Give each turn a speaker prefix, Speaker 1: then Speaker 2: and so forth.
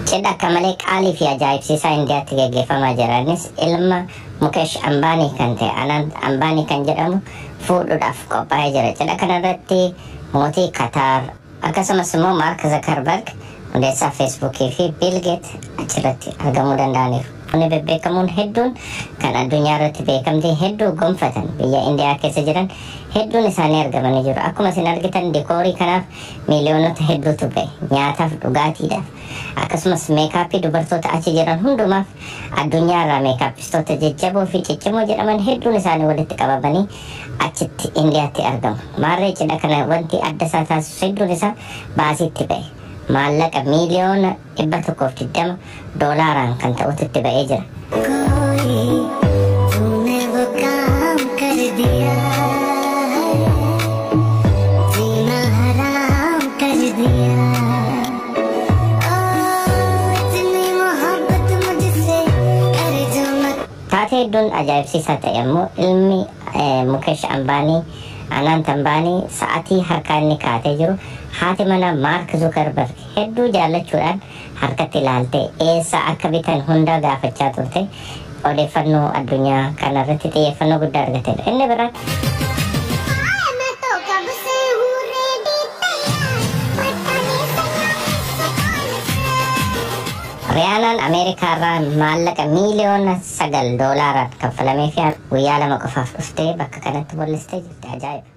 Speaker 1: Cidha akka malee qaalii fi ajaa'ibsiisaa Indiyaatti gaggeeffamaa jira. Innis ilma Mukesh Ambaanii kan ta'e Anand Ambaanii kan jedhamu fuudhuudhaaf qophaa'ee jira. Cidha kanarratti mootii Kataar, akkasumas immoo Maark Zuckerberg, hundeessaa Feesbuukii fi Bill Gates achirratti argamuu danda'aniiru. Namoonni bebbeekamoon hedduun kan addunyaa irratti beekamtii hedduu gonfatan biyya Indiyaa keessa jiran hedduun isaanii argamanii jiru. Akkuma isin argitan, dikoorii kanaaf miiliyoonota hedduutu ba'e. Nyaataaf, dhugaatiidhaaf, akkasumas meekaappii dubartoota achi jiran hundumaaf addunyaa irraa meekaappistoota jajjaboo fi ciccimoo jedhaman hedduun isaanii walitti qabamanii achitti Indiyaatti argamu. Maarree, cidha kana wanti adda isaa taasisu hedduun isaa baasiitti ba'e. Maallaqa 120 miiliyoona doolaaraan kan ta'utu itti ba'ee jira.
Speaker 2: कोई तूने वो काम कर दिया है, जीना हराम कर दिया। ओ इतनी मोहब्बत मुझसे कर जो मत
Speaker 1: Taatee hedduun ajaa'ibsiisaa ta'e immoo ilmi Mukesh Ambaanii, Anant Ambaanii, sa'atii harkaa inni kaatee jiru haati mana Maark Zuckerberg hedduu jaallachuudhaan harkatti ilaaltee eessa akka bitan hunda gaafachaa turte odeeffannoo addunyaa kanarratti xiyyeeffannoo guddaa argateedha. Inni biraan
Speaker 2: मैं तो कब से हूँ रेडी तैयार, पता नहीं सना।
Speaker 1: Riyaanaan Ameerikaa irraa maallaqa 9 miiliyoona doolaaraan kaffalamee fi guyyaa 2 qofaaf dhuftee bakka kanatti wallistee jirti. Ajaa'iba!